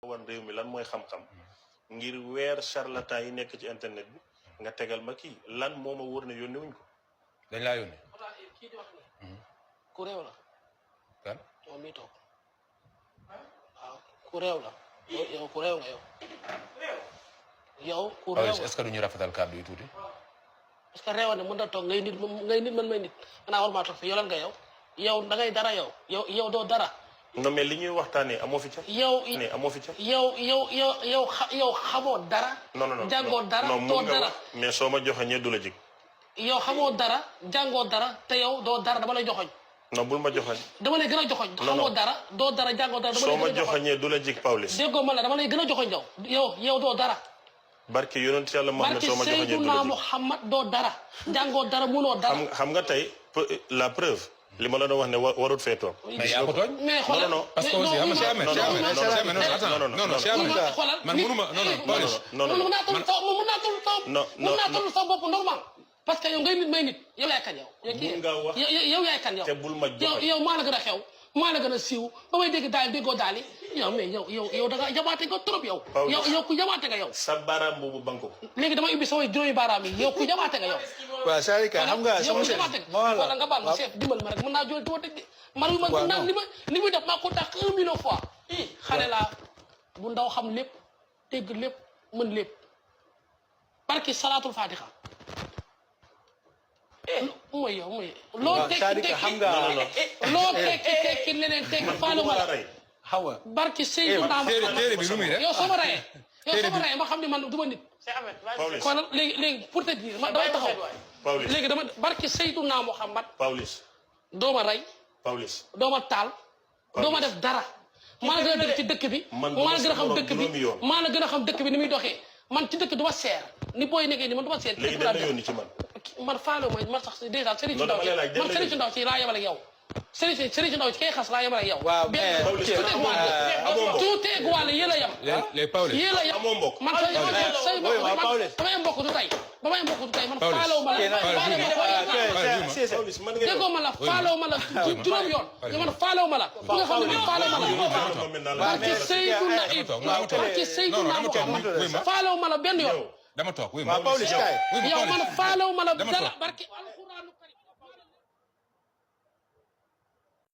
wan réew mi lan mooy xam-xam ngir weer charlatan yi nekk ci internet bi nga tegal ma kii lan moo ma wóor ne yónni wuñ ko. dañ laa yónni. kii di wax ne ku réew la. kan moom mi toog waaw ku réew la yow ku réew nga yow. yow ku réew est-ce que duñu rafetal kàddu yi tuuti. parce que réew ne mën na toog ngay nit man may nit xanaa war maa toog fi yow lan nga yow. yow da ngay dara yow doo dara. non mais li ñuy waxtaanee amoo fi ca. amoo fi ca. yow xamoo dara. non jàngoo dara doo dara. mais soo ma joxoñee du la jig. yow xamoo dara jàngoo dara te yow doo dara dama lay joxoñ. non bul ma joxoñ. dama lay gën a joxoñ. xamoo dara doo dara jàngoo dara. soo ma joxoñee du la jig Pawlish. déggoo ma la dama lay gën a joxoñ yow doo dara. barke yonent yàlla Muhammad soo ma joxoñee du la jig. barke Seydina Muhammad doo dara. jàngoo dara munoo dara. xam nga tey la preuve. li ma la doon wax ne warut fee toog. mais yaa ko tooñ. mais xoolal non parce que aussi xam nga man mënuma mun naa toll sa bopp normal parce que yow ngay nit may nit yow yaay kan yow. yow yaay kan yow. te bul ma joxe yow maa la gën a xew maa la gën a siiw ba may dégg daal déggoo daal yi yow mais yow da nga yabaate nga trop yow. yow ku yabaate nga yow. sa baaraam boobu banko. léegi dama ubbi samay juróomi baaraam yi yow ku yabaate nga yow. waaw c'est-à-dire que xam nga sama chef wala nga baal ma chef dimbal ma rek mën naa jël tuuti tëj de man mën naa li muy def maa ko dàq 1 million fois xale laa bu ndaw xam lépp dégg lépp mën lépp barki salaatul fatiha mooy yow mooy loo tekki loo tekki leneen tekki faalu ma la xam nga barki Seydina téere bi lu muy def yow soo ma rayee ma xam ne man du ma nit kon léegi pour te dire man damay taxaw léegi dama barki Seydina Muhammad Pawlish dooma rey Pawlish dooma taal dooma def dara maa la gën a dëkk ci dëkk bi maa la gën a xam dëkk bi maa la gën a xam dëkk bi ni muy doxee man ci dëkk du ma seer ni booy nekkee ni man du ma seer léegi dañ la yónni ci man faale man sax dèjà Serigne Ndaw ci man Serigne Ndaw ci laa yemale ak yow Serigne Ndaw ci kay xas laa yemale ak yow waaw mais tout est égal yéen a yem yéen a yem man say mbokk du tey ba may mbokk du tey man faalewu ma la déggoo ma la faalewu ma la juróom yoon man faalewu ma la bu nga xam ne man faalewu ma la barki Seydina barki Seydina Muhammad faalewu ma la benn yoon dama toog Pawlish yow man faalewu ma la dara barki alxuraan